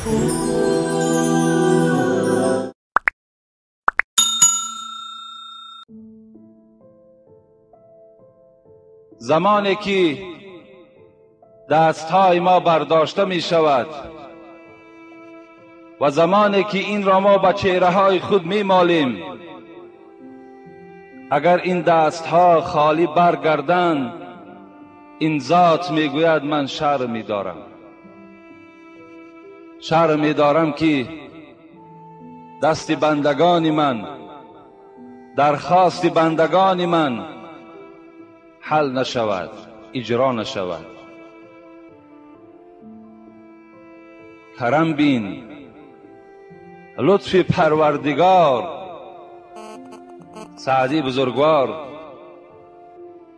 زمانی که دستهای ما برداشته می شود و زمانی که این را ما به چهره های خود می مالیم، اگر این دستها خالی برگردند، این ذات می گوید من شرم می دارم، شرم می دارم که دست بندگان من، درخواست بندگان من حل نشود، اجرا نشود. کرم بین لطف پروردگار. سعدی بزرگوار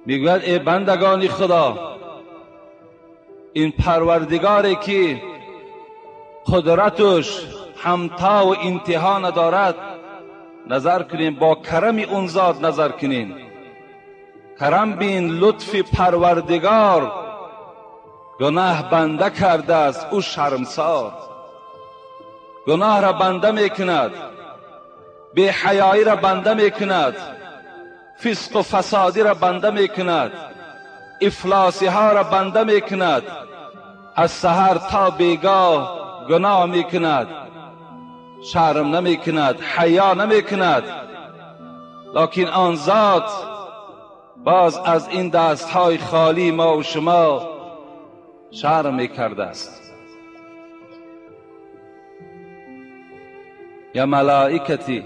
میگوید ای بندگان خدا، این پروردگاری که قدرتش همتا و انتها ندارد، نظر کنیم، با کرم اون ذات نظر کنیم. کرم بین لطف پروردگار، گناه بنده کرده است او شرمسار. گناه را بنده میکند، بی حیایی را بنده میکند، فسق و فسادی را بنده میکند، افلاسی ها را بنده میکند، از سحر تا بیگاه گناه میکند، شرم نمیکند، حیا نمیکند. لکن آن ذات باز از این دستهای خالی ما و شما شرم میکرده است. یا ملائکتی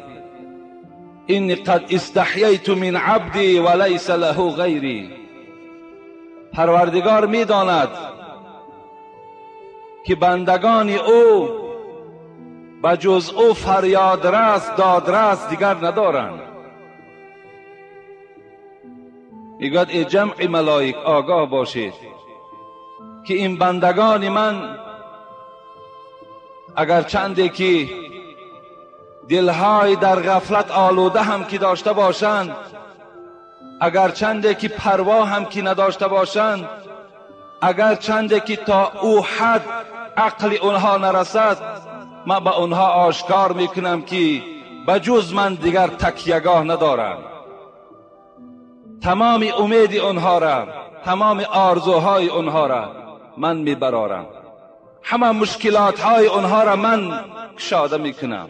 انی قد استحییت من عبدی ولیس له غیری. پروردگار میداند که بندگان او بجز او فریادرس دادرس دیگر ندارند. میگوید ای جمع ملائک آگاه باشید که این بندگان من اگر چندی که دلهای در غفلت آلوده هم که داشته باشند، اگر چندی که پروا هم که نداشته باشند، اگر چندی که تا او حد عقل اونها نرسد، من به اونها آشکار میکنم که بجز من دیگر تکیهگاه ندارم. تمام امید اونها را، تمام آرزوهای اونها را من میبرارم، همه مشکلات های اونها را من کشاده میکنم.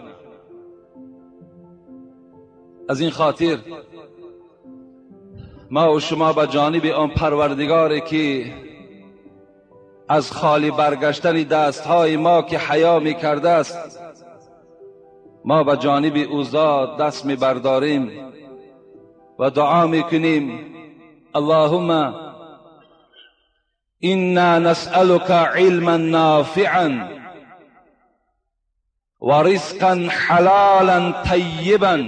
از این خاطر ما و شما به جانب آن پروردگاری که از خالی برگشتن دستهای ما که حیا میکرده است، ما به جانب او ذات دست میبرداریم و دعا میکنیم: اللهم انا نسألك علما نافعا ورزقا حلالا طیبا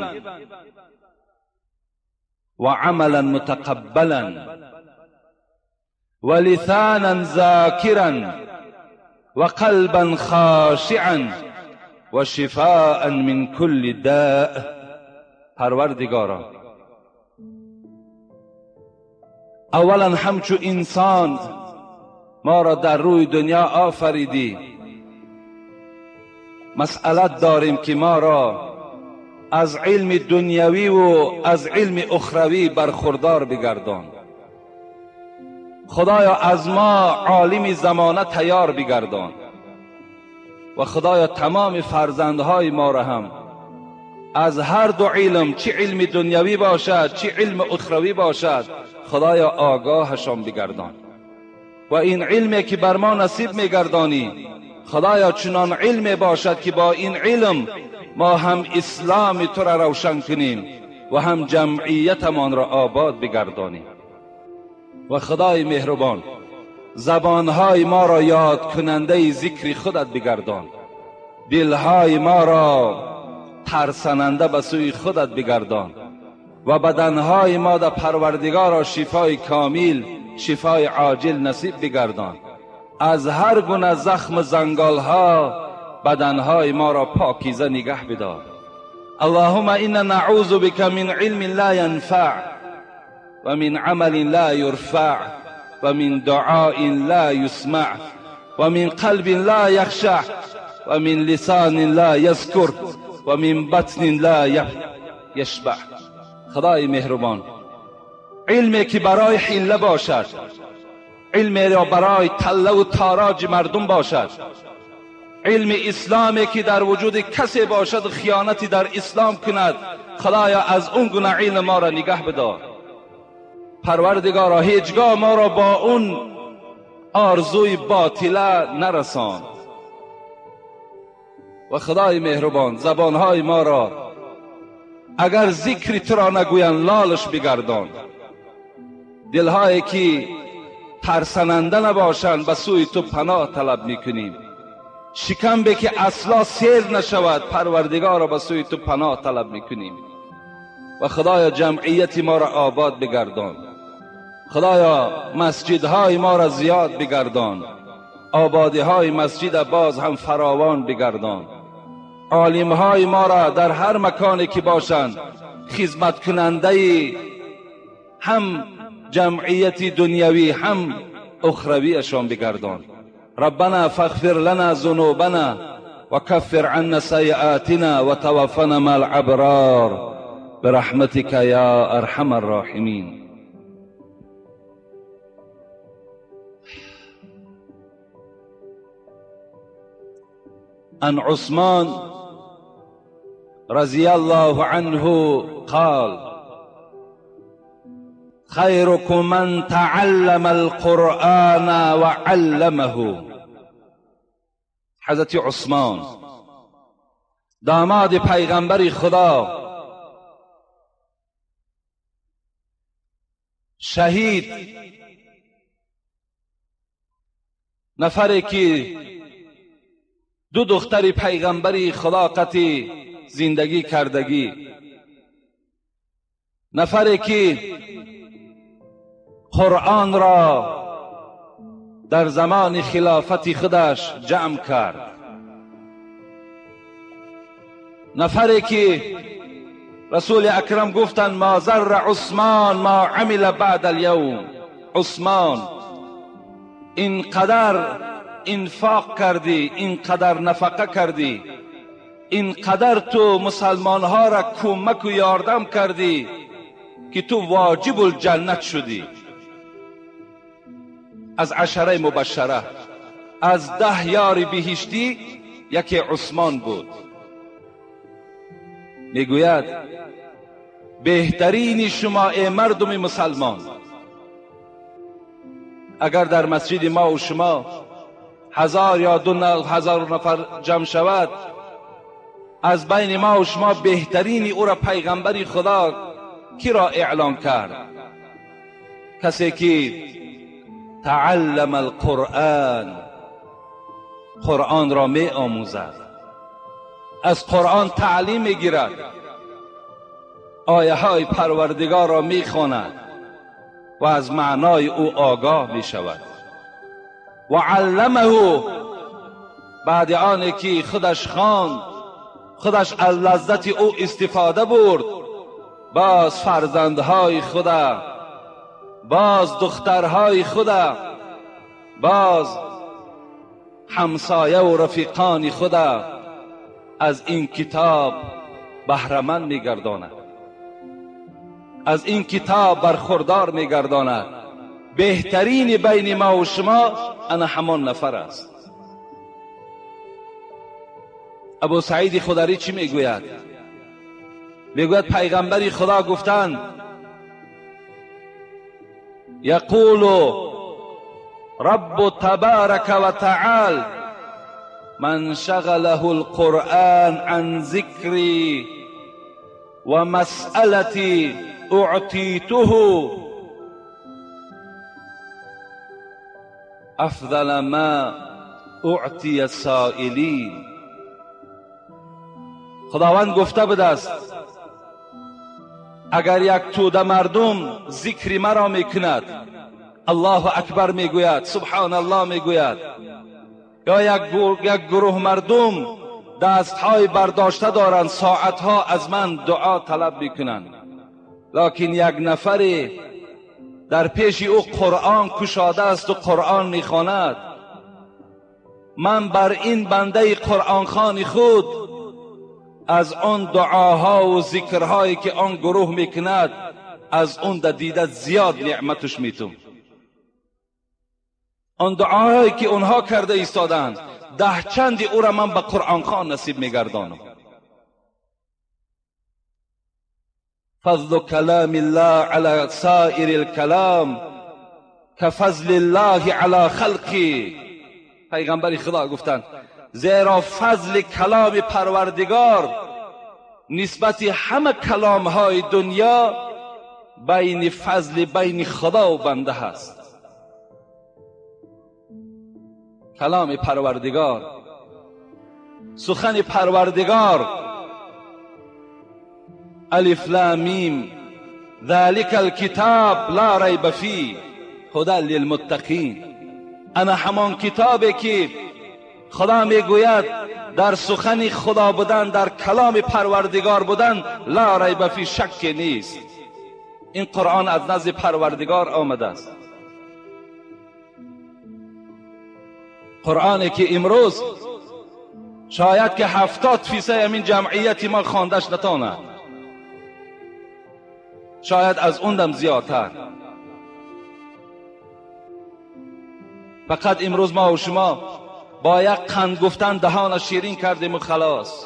وعملا متقبلا ولسانا ذاكرا وقلبا خاشعا وشفاء من كل داء. پروردگارا، اولا همچو انسان ما را در روی دنیا آفریدی، مسئلت داریم که ما را از علم دنیوی و از علم اخروی برخوردار بگردان. خدایا از ما عالم زمانه تیار بگردان و خدایا تمام فرزندهای ما را هم از هر دو علم، چه علم دنیوی باشد چه علم اخروی باشد، خدایا آگاهشان بگردان. و این علمی که بر ما نصیب میگردانی، خدایا چنان علم باشد که با این علم ما هم اسلام تو را روشن کنیم و هم جمعیتمان را آباد بگردانیم. و خدای مهربان زبانهای ما را یاد کننده ذکر خودت بگردان، دلهای ما را ترسننده به سوی خودت بگردان و بدنهای ما در پروردگار را شفای کامل، شفای عاجل نصیب بگردان. از هر گونه زخم زنگالها بدنهای ما را پاکیزه نگه بدار. اللهم انا نعوذ بك من علم لا ينفع ومن عمل لا يرفع ومن دعاء لا يسمع ومن قلب لا يخشع ومن لسان لا يذكر ومن بطن لا يشبع. خدای مهربان، علمی که برای حیله باشد، علمی را برای تله و تاراج مردم باشد، علم اسلامی که در وجود کسی باشد خیانتی در اسلام کند، خدایا از اون گونه علم ما را نگه بدار. پروردگارا هیچگاه ما را با اون آرزوی باطله نرسان. و خدای مهربان زبانهای ما را اگر ذکر تو را نگویند لالش بگردان. دلهایی که ترسننده نباشند به سوی تو پناه طلب میکنیم. شکم به که اصلا سیر نشود پروردگار را به سوی تو پناه طلب میکنیم. و خدایا جمعیت ما را آباد بگردان. خدایا مسجدهای ما را زیاد بگردان، آبادی های مسجد باز هم فراوان بگردان. عالم های ما را در هر مکانی که باشند خدمت کننده هم جمعیت دنیوی هم اخرویشان بگردان. ربنا فاغفر لنا ذنوبنا وكفر عنا سيئاتنا وتوفنا مع الابرار برحمتك يا ارحم الراحمين. عن عثمان رضي الله عنه قال: خيركم من تعلم القرآن وعلمه. حضرت عثمان داماد پیغمبر خدا، شهید، نفری که دو دختر پیغمبری خدا قطی زندگی کردگی، نفری که قرآن را در زمان خلافت خودش جمع کرد، نفری که رسول اکرم گفتند ما ضر عثمان ما عمل بعد اليوم. عثمان اینقدر انفاق کردی، اینقدر نفقه کردی، اینقدر تو مسلمان ها را کمک و یاردم کردی که تو واجب الجنت شدی. از عشره مبشره، از 10 یار بهشتی یکی عثمان بود. میگوید بهترین شما ای مردم مسلمان، اگر در مسجد ما و شما 1000 یا 2000 نفر جمع شود، از بین ما و شما بهترین او را پیغمبر خدا کی را اعلان کرد؟ کسی که تعلم القرآن، قرآن را می آموزد، از قرآن تعلیم می گیرد، آیه های پروردگار را می خواند و از معنای او آگاه می شود. و علمه، بعد آن که خودش خواند، خودش از لذت او استفاده برد، باز فرزندهای خدا، باز دخترهای خدا، باز همسایه و رفیقان خدا از این کتاب بهره‌مند می‌گرداند، از این کتاب برخوردار می‌گرداند. بهترین بین ما و شما انا همان نفر است. ابو سعید خدری چی میگوید؟ میگوید پیغمبر خدا گفتند یقول رب تبارک و تعال من شغله القرآن عن ذکری و مسئلتی اعطیته افضل ما اعطی السائلین. خداوند گفته بوده است اگر یک توده مردم ذکر مرا میکند، الله اکبر میگوید، سبحان الله میگوید، یا یک گروه مردم دستهای برداشته دارند، ساعتها از من دعا طلب میکنند، لکن یک نفری در پیش او قرآن کشاده است و قرآن میخواند، من بر این بنده قرآن خوان خود از آن دعاها و ذکرهایی که آن گروه میکند از اون دیده زیاد نعمتش میتم. آن دعاهایی که اونها کرده ایستادند 10 چندی او را من به قرآن خوان نصیب میگردانم. فضل کلام الله علی سایر الکلام کفضل الله علی خلقی. پیغمبر خدا گفتند زیرا فضل کلام پروردگار نسبت همه کلامهای دنیا بین فضل بین خدا و بنده هست. کلام پروردگار، سخن پروردگار، الف لام میم ذلك الكتاب لا ریب فیه هدی للمتقین. انا همان کتابی که خدا میگوید در سخن خدا بودن، در کلام پروردگار بودن، لا ریب فیه، شک نیست. این قرآن از نزد پروردگار آمده است. قرآنی که امروز شاید که 70% همین جمعیت ما خواندش نتاند، شاید از اون زیادتر. فقط امروز ما و شما با یک قند گفتن دهان شیرین کردیم و خلاص.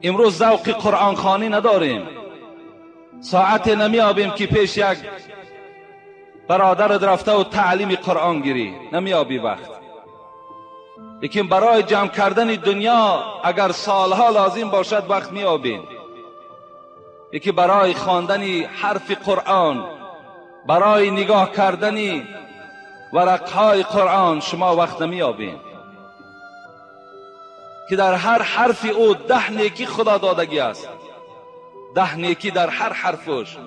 امروز ذوق قرآن خوانی نداریم. ساعت نمیابیم که پیش یک برادر رفته و تعلیم قرآن گیری، نمیابی وقت. لیکن برای جمع کردن دنیا اگر سالها لازم باشد وقت میابیم. یکی برای خواندن حرف قرآن، برای نگاه کردن ورقهای قرآن شما وقت نمیابین که در هر حرف او 10 نیکی خدا دادگی است. 10 نیکی در هر حرفش.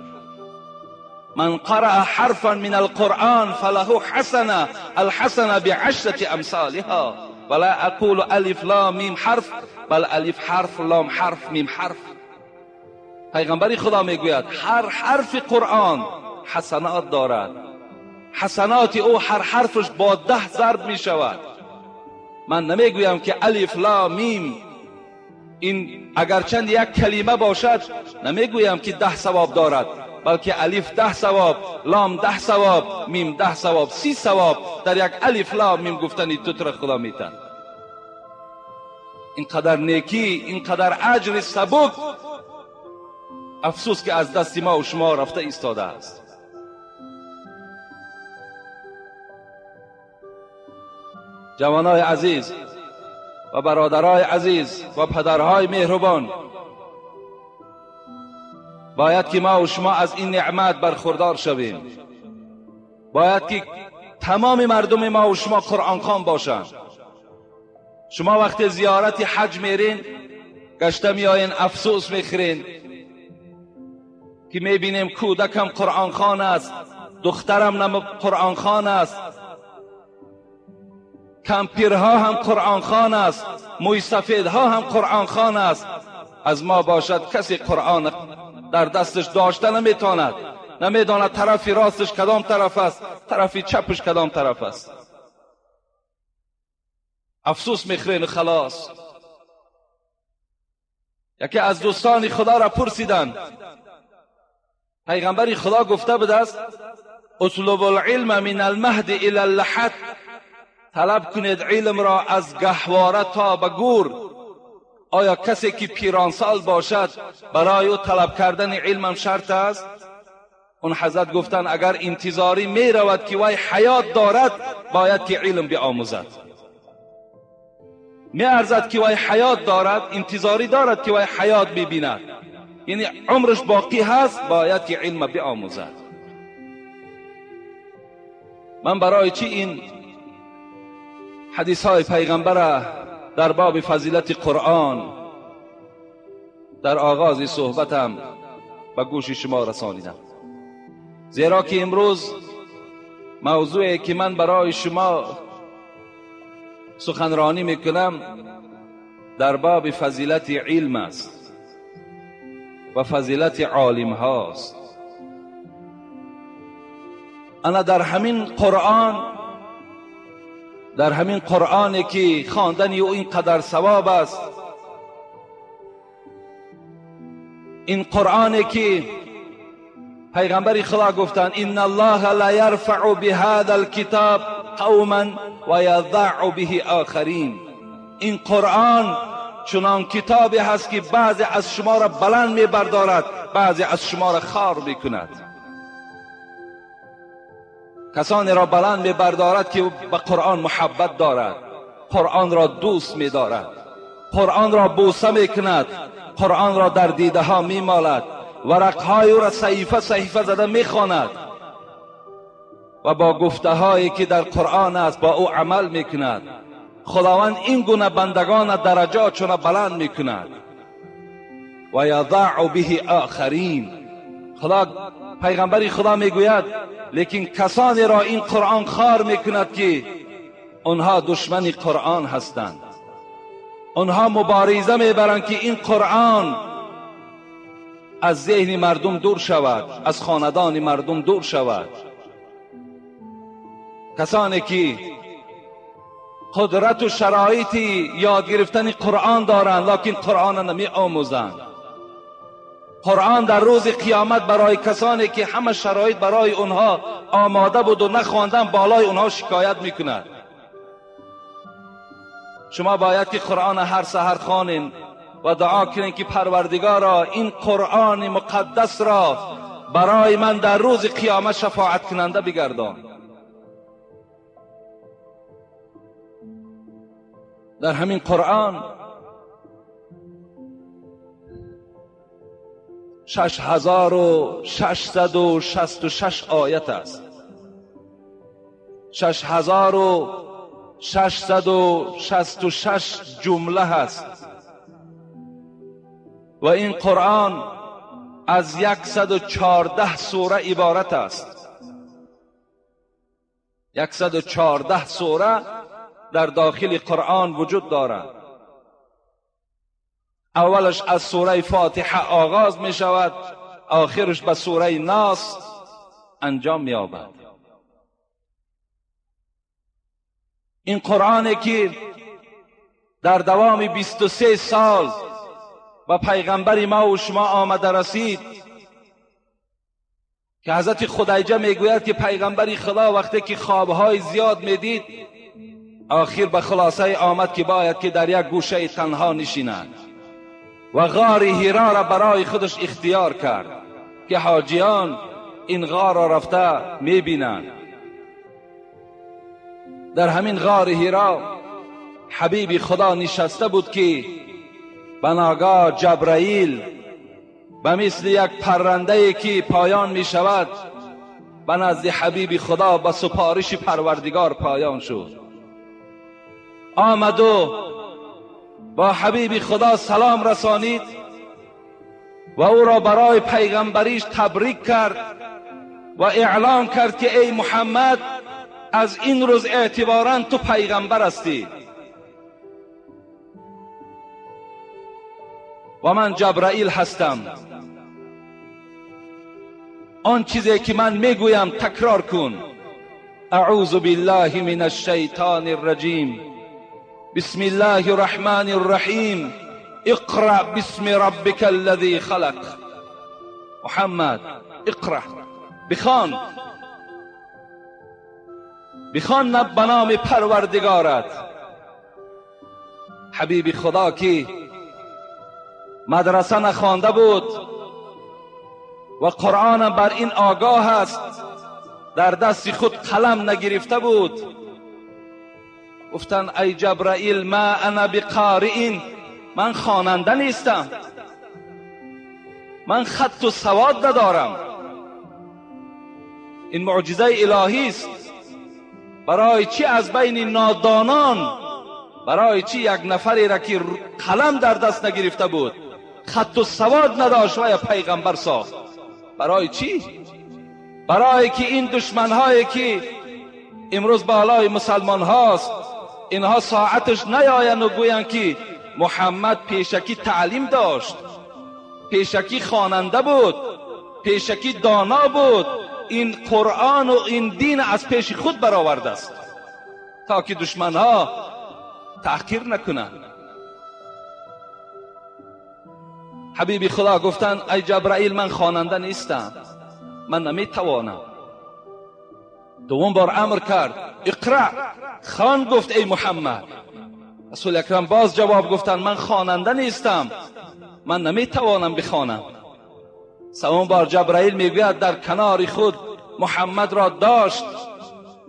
من قرأ حرفا من القرآن فله حسنه الحسنه بعشرة امثالها ولا اقول الف لام میم حرف بل الف حرف لام حرف میم حرف. پیغمبر خدا میگوید هر حرف قرآن حسنات دارد، حسنات او هر حرفش با 10 ضرب می شود. من نمیگویم که الف لام میم این اگرچند یک کلمه باشد، نمیگویم که 10 ثواب دارد، بلکه الف 10 ثواب، لام 10 ثواب، میم 10 ثواب، 30 ثواب در یک الف لام میم گفتن تو خدا میتن. اینقدر نیکی، اینقدر اجر سبک، افسوس که از دست ما و شما رفته ایستاده است. جوانای عزیز و برادرای عزیز و پدرهای مهربان، باید که ما و شما از این نعمت برخوردار شویم. باید که تمام مردم ما و شما قرآن خوان باشند. شما وقت زیارت حج میرین، گشته میآیین، افسوس میخورین که میبینیم کودکم قرآن خوان است، دخترم قرآن خوان است، کمپیرها هم قرآن خوان است، موی سفیدها هم قرآن خوان است. از ما باشد کسی قرآن در دستش داشته نمیتواند، نمیداند طرف راستش کدام طرف است، طرف چپش کدام طرف است. افسوس میخورین خلاص. یکی از دوستان خدا را پرسیدند، پیغمبر خدا گفته بوده است اطلب العلم من المهد الی اللحد، طلب کنید علم را از گهواره تا به گور. آیا کسی که پیرانسال باشد برای او طلب کردن علم شرط است؟ اون حضرت گفتند اگر انتظاری می رود که وی حیات دارد باید که علم بیاموزد. می ارزد که وی حیات دارد، انتظاری دارد که وی حیات ببیند، یعنی عمرش باقی هست، باید که علم بیاموزد. من برای چی این حدیث های پیغمبر در باب فضیلت قرآن در آغاز صحبتم به گوش شما رسانیدم؟ زیرا که امروز موضوعی که من برای شما سخنرانی میکنم در باب فضیلت علم است و فضیلت عالم هاست. انا در همین قرآن Дар ҳамин Қуръоне ки хондани ӯ ин қадар савоб аст, ин Қуръоне ки пайғамбари Худо гуфтанд: инна Аллоҳа ла ярфаъу биҳаза алкитоб қавман ва язаъу биҳи охарин. Ин Қуръон чунон китобе ҳаст ки баъзе аз шуморо баланд мебардорад, баъзе аз шуморо хор мекунад. Касонеро баланд мебардорад ки ба Қуръон муҳаббат дорад, Қуръонро дӯст медорад, Қуръонро бӯса мекунад, Қуръонро дар дидаҳо мемолад, варақҳои ӯро саҳифа саҳифа зада мехонад ва бо гуфтаҳое ки дар Қуръон аст бо ӯ амал мекунад. Худованд ин гуна бандагона дараҷотшона баланд мекунад. Ва язаъу биҳи охарин. Худо пайғамбари Худо мегӯяд, лекин касонеро ин Қуръон хор мекунад ки онҳо душмани Қуръон ҳастанд. Онҳо мубориза мебаранд ки ин Қуръон аз зеҳни мардум дур шавад, аз хонадони мардум дур шавад. Касоне ки қудрату шароити ёд гирифтани Қуръон доранд, локин Қуръонро намеомӯзанд. Қуръон дар рӯзи қиёмат барои касоне ки ҳама шароит барои онҳо омода буду нахонданд, болои онҳо шикоят мекунад. Шумо бояд ки Қуръонро ҳар саҳар хонед ва дуо кунед ки Парвардигоро, ин Қуръони муқаддасро барои ман дар рӯзи қиёмат шафоаткунанда бигардон. Дар ҳамин Қуръон 6666 оят аст. 6666 ҷумла ҳаст ва ин Қуръон аз 114 сура иборат аст. 114 сура дар дохили Қуръон вуҷуд дорад. Аввалаш аз сураи Фотиҳа оғоз мешавад, охираш ба сураи Нос анҷом меёбад. Ин Қуръоне ки дар давоми 23 сол ба пайғамбари мо ва шумо омада расид, ки ҳазрати Худайҷа мегӯяд ки пайғамбари Худо вақте ки хобҳои зиёд медид, охир ба хулосае омад ки бояд ки дар як гӯшаи танҳо нишинад ва ғори Ҳироро барои худаш ихтиёр кард ки ҳоҷиён ин ғорро рафта мебинанд. Дар ҳамин ғори Ҳиро ҳабиби Худо нишаста буд ки ба ногоҳ Ҷабраил ба мисли як паррандае ки поён мешавад ба назди ҳабиби Худо ба супориши Парвардигор поён шуд. Омаду бо ҳабиби Худо салом расонид ва ӯро барои пайғамбариш табрик кард ва эълон кард ки эй Муҳаммад, аз ин рӯз эътиборан ту пайғамбар ҳастӣ ва ман Ҷабраил ҳастам. Он чизе ки ман мегӯям такрор кун. Аъузу биллаҳи мин ашшайтони рраҷим. بسم الله الرحمن الرحیم. اقرأ باسم ربك الذي خلق. محمد اقرأ، بخوان، بخوان به نام پروردگارت. حبیب خدا که مدرسه نخوانده بود و قرآن بر این آگاه است، در دست خود قلم نگرفته بود، گفتند ای جبرائیل ما انا بقارئ، من خواننده نیستم، من خط و سواد ندارم. این معجزه الهی است. برای چی از بین نادانان، برای چی یک نفری را که قلم در دست نگرفته بود، خط و سواد نداشت و یا پیغمبر ساخت؟ برای چی؟ برای که این دشمنهایی که امروز بالای مسلمان هاست، اینها ساعتش نیایند و گویند که محمد پیشکی تعلیم داشت، پیشکی خواننده بود، پیشکی دانا بود، این قرآن و این دین از پیش خود برآورده است. تا که دشمنها تحقیر نکنند. حبیب خدا گفتند ای جبرائیل، من خواننده نیستم، من نمیتوانم. دوم بار امر کرد اقرأ، خوان گفت ای محمد. رسول اکرم باز جواب گفتند من خواننده نیستم، من نمیتوانم بخوانم. سوم بار جبرائیل میگوید در کنار خود محمد را داشت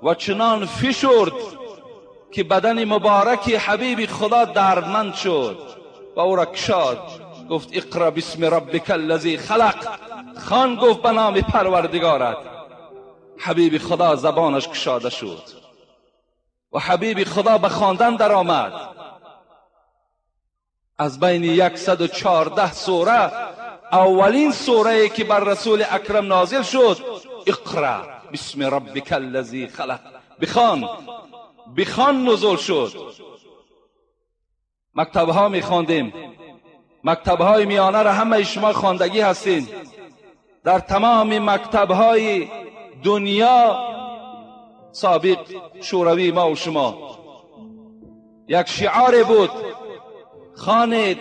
و چنان فشرد که بدن مبارک حبیب خدا دردمند شد و او را کشاد. گفت اقرأ باسم ربک الذی خلق، خوان گفت به نام پروردگارت. حبیب خدا زبانش کشاده شد و حبیب خدا به خواندن در آمد. از بین 114 سوره اولین سوره که بر رسول اکرم نازل شد اقرأ باسم ربک الذی خلق، بخوان، بخوان نزول شد. مکتبها میخواندیم، مکتبهای میانه را همه شما خواندگی هستین. در تمام مکتبهای دنیا سابق شوروی ما و شما یک شعار بود: خوانید،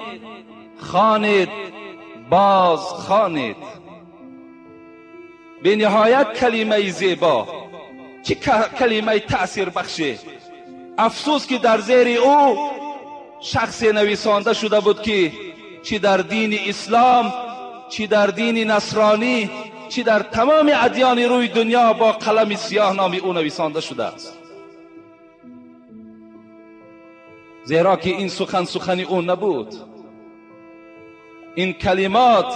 خوانید، باز خوانید. به نهایت کلمه زیبا، چه کلمه تأثیر بخشه. افسوس که در زیر او شخص نویسانده شده بود که چی در دین اسلام، چی در دین نصرانی، چی در تمام ادیان روی دنیا با قلم سیاه نام او نویسانده شده است. زیرا که این سخن سخن او نبود، این کلمات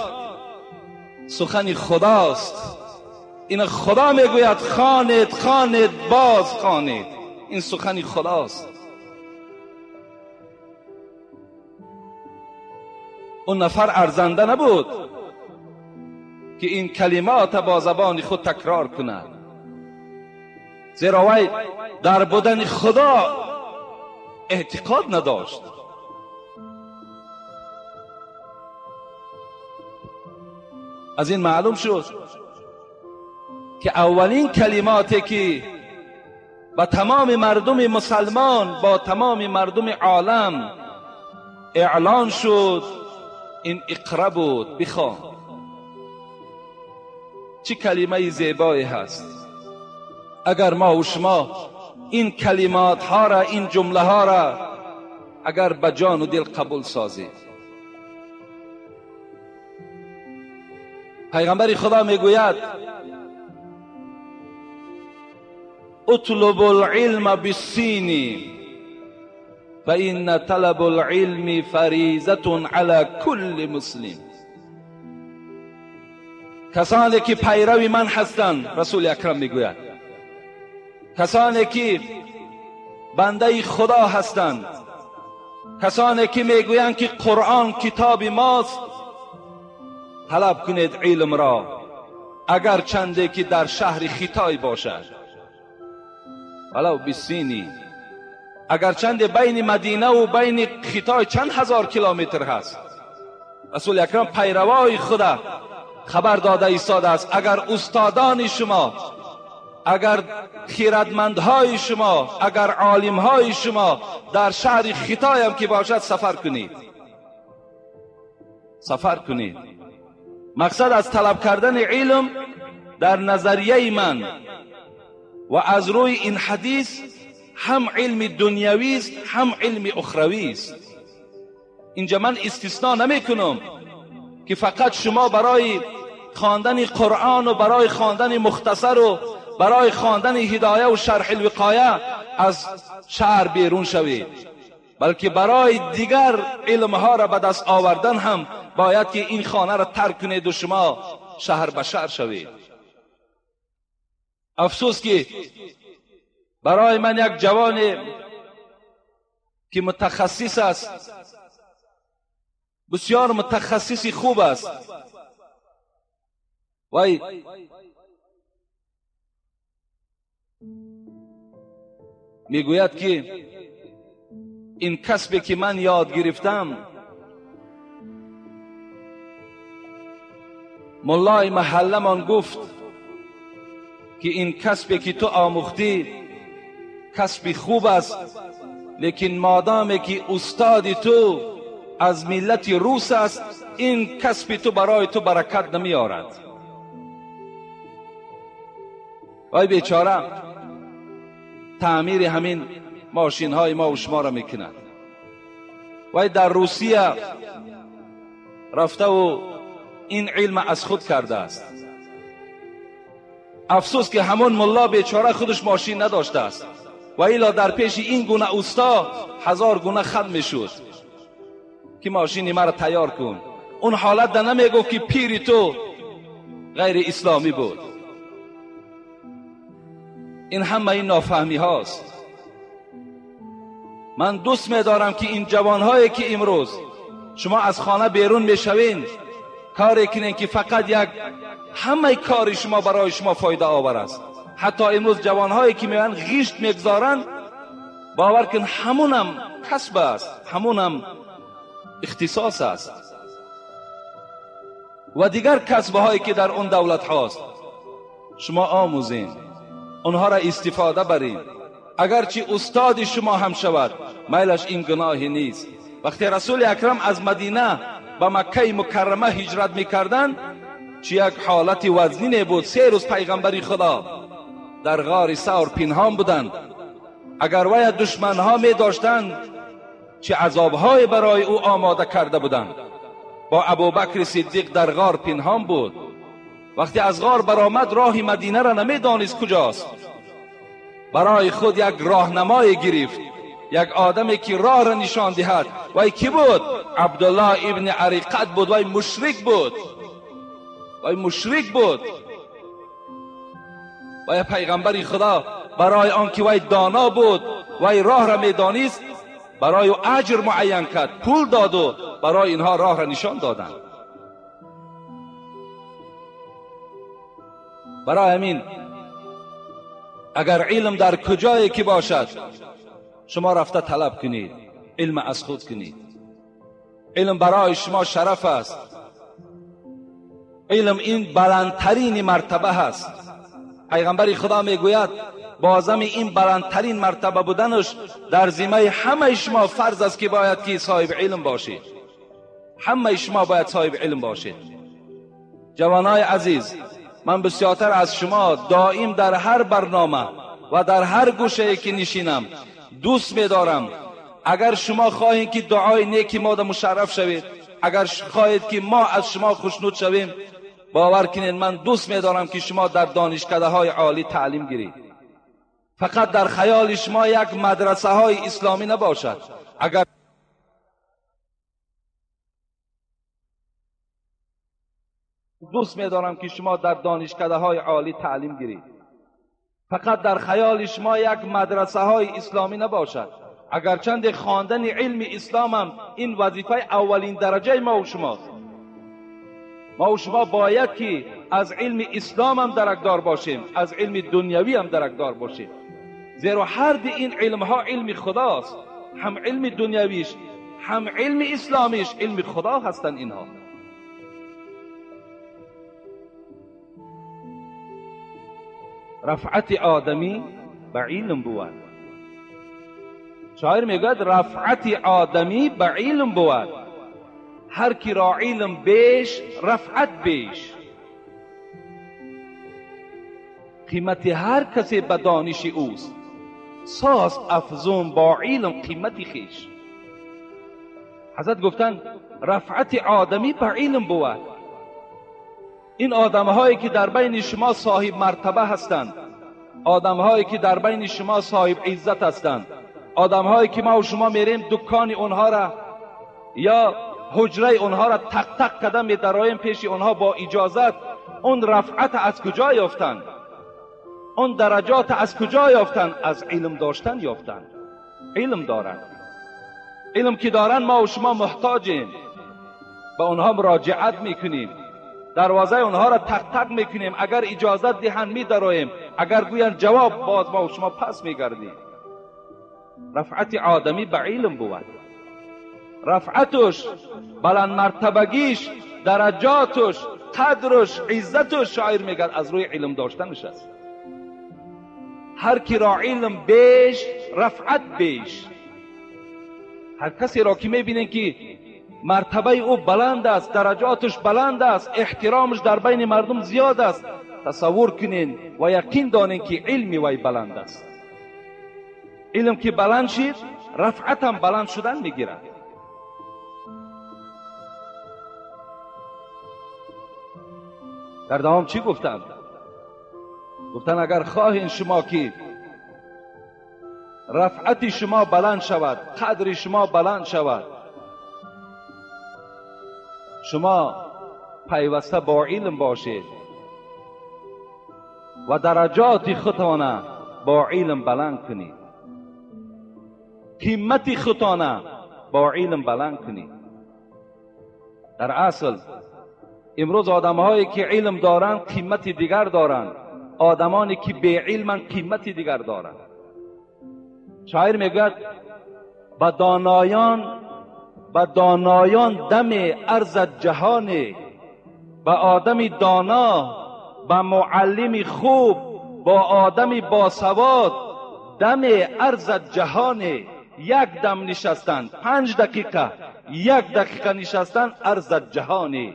سخن خداست. این خدا میگوید خوانید، خوانید، باز خوانید. این سخن خداست. اون نفر ارزنده نبود که این کلمات با زبان خود تکرار کند، زیرا وی در بودن خدا اعتقاد نداشت. از این معلوم شد که اولین کلماتی که با تمام مردم مسلمان، با تمام مردم عالم اعلان شد، این اقرأ بود، بخوان. چه کلمه زیبایی هست. اگر ما و شما این کلمات ها را، این جمله ها را اگر به جان و دل قبول سازیم. پیغمبر خدا میگوید اطلب العلم بالسین فإن طلب العلم فریضة على كل مسلم. کسانی که پیرو من هستند، رسول اکرم میگوید، کسانی که بنده خدا هستند، کسانی که میگویند که قرآن کتاب ماست، طلب کنید علم را، اگر چنده که در شهر خیتای باشد، ولو بالسینی، اگر چند بین مدینه و بین خیتای چند هزار کیلومتر هست. رسول اکرم پیروای خدا خبر داده ایستاده است اگر استادان شما، اگر خیردمندهای شما، اگر عالمهای شما در شهر خیتای هم که باشد سفر کنید، سفر کنید. مقصد از طلب کردن علم در نظریه من و از روی این حدیث هم علم دنیوی است، هم علم اخروی است. اینجا من استثناء نمی کنم که فقط شما برای خواندن قرآن و برای خواندن مختصر و برای خواندن هدایه و شرح الوقایه از شهر بیرون شوید، بلکه برای دیگر علمها را به دست آوردن هم باید که این خانه را ترک کنید و شما شهر به شهر شوید. افسوس که برای من یک جوان که متخصص است، بسیار متخصص خوب است، وی میگوید که این کسبی که من یاد گرفتم، ملای محله من گفت که این کسبی که تو آموختی کسب خوب است، لیکن مادامی که استاد تو از ملت روس است، این کسب تو برای تو برکت نمیارد. وای بیچاره تعمیر همین ماشین های ما و شما را میکند. وای در روسیه رفته و این علم از خود کرده است. افسوس که همون ملا بیچاره خودش ماشین نداشته است و ایلا در پیش این گونه اوستا هزار گونه خم میشد که ماشینی مرا تیار کن. اون حالت ده نمیگفت که پیری تو غیر اسلامی بود. این همه این نافهمی هاست. من دوست میدارم که این جوانهایی که امروز شما از خانه بیرون میشوین، کاری کنین که فقط یک همه کاری شما برای شما فایده آور است. حتی امروز جوانهایی که میان غیشت میگذارن، باور کن همونم کسب است، همونم اختصاص است و دیگر کسب هایی که در اون دولت هاست. شما آموزین، اونها را استفاده برین. اگرچه استاد شما هم شود، میلش این گناهی نیست. وقتی رسول اکرم از مدینه به مکه مکرمه هجرت میکردند، چه یک حالت وزنی بود. 3 روز پیغمبری خدا در غار ثور پنهان بودند. اگر وی دشمنها می داشتند، چه عذابهای برای او آماده کرده بودند. با ابوبکر صدیق در غار پنهان بود. وقتی از غار برآمد، راه مدینه را نمیدانست کجاست. برای خود یک راهنمای گرفت، یک آدمی که راه را نشان دهد. وی کی بود؟ عبدالله ابن عریقت بود. وی مشرک بود، وی مشرک بود. و پیغمبر خدا برای آنکه وی دانا بود، وی راه را میدانست، برای او اجر معین کرد، پول داد و برای اینها راه را نشان دادند. برای همین اگر علم در کجایی که باشد، شما رفته طلب کنید، علم از خود کنید. علم برای شما شرف است. علم این بلندترین مرتبه هست. پیغمبر خدا میگوید بازم این بلندترین مرتبه بودنش در ذمه همه شما فرض است که باید که صاحب علم باشید. همه شما باید صاحب علم باشید. جوانای عزیز، من بسیارتر از شما دائم در هر برنامه و در هر گوشه که نشینم دوست می‌دارم. اگر شما خواهید که دعای نیکی ما مشرف شوید، اگر خواهید که ما از شما خوشنود شویم، باور کنید من دوست می‌دارم که شما در دانشکده های عالی تعلیم گیرید. فقط در خیال شما یک مدرسه های اسلامی نباشد. اگر دوست می‌دارم که شما در دانشکده های عالی تعلیم گیرید، فقط در خیال شما یک مدرسه های اسلامی نباشد. اگرچند خواندن علم اسلام هم این وظیفه اولین درجه ما و شماست. ما و شما باید که از علم اسلام هم درکدار باشیم، از علم دنیوی هم درکدار باشیم، زیرا هر دو این علم ها علم خداست. هم علم دنیویش هم علم اسلامیش علم خدا هستند اینها. رفعت آدمی به علم بود. شاعر میگوید رفعت آدمی به علم بود، هر کی را علم بیش رفعت بیش. قیمت هر کسی به دانش اوست، ساز افزون با علم قیمت خویش. حضرت گفتند رفعت آدمی به علم بود. این آدمهایی که در بین شما صاحب مرتبه هستند، آدمهایی که در بین شما صاحب عزت هستند، آدمهایی که ما و شما میریم دکان اونها را یا حجره اونها را تق تق کردن میدرایم پیش اونها با اجازت، اون رفعت از کجا یافتند؟ اون درجات از کجا یافتند؟ از علم داشتن یافتند. علم دارند. علم که دارند ما و شما محتاجیم، به اونها مراجعت میکنیم، دروازه اونها را تق تق میکنیم، اگر اجازت دهند میدرایم، اگر گویند جواب باز ما و شما پس میگردیم. رفعت آدمی به علم بود. رفعتش، بلند مرتبگیش، درجاتش، قدرش، عزتش، شاعر میگه از روی علم داشتنش است. Ҳар ки ро илм беш, рафъат беш. Ҳар касеро ки мебинем ки мартабаи ӯ баланд аст, дараҷоташ баланд аст, эҳтиромаш дар байни мардум зиёд аст, тасаввур кунед ва яқин донед ки илми вай баланд аст. Илм ки баланд шид, рафъатам баланд шудан мегирад. Дар давом чӣ гуфтанд? Гуфтанд агар хоҳед шумо ки рафъати шумо баланд шавад, қадри шумо баланд шавад, шумо пайваста бо илм бошед ва дараҷоти худтона бо илм баланд кунед, қимати худтона бо илм баланд кунед. Дар асл имрӯз одамҳое ки илм доранд қимати дигар доранд, одамоне ки беилманд қимати дигар доранд. Шоир мегӯяд ба доноён даме арзад ҷаҳоне, ба одами доно, ба муаллими хуб, бо одами босавод даме арзад ҷаҳоне. Як дам нишастан, 5 дақиқа, 1 дақиқа нишастан арзад ҷаҳоне.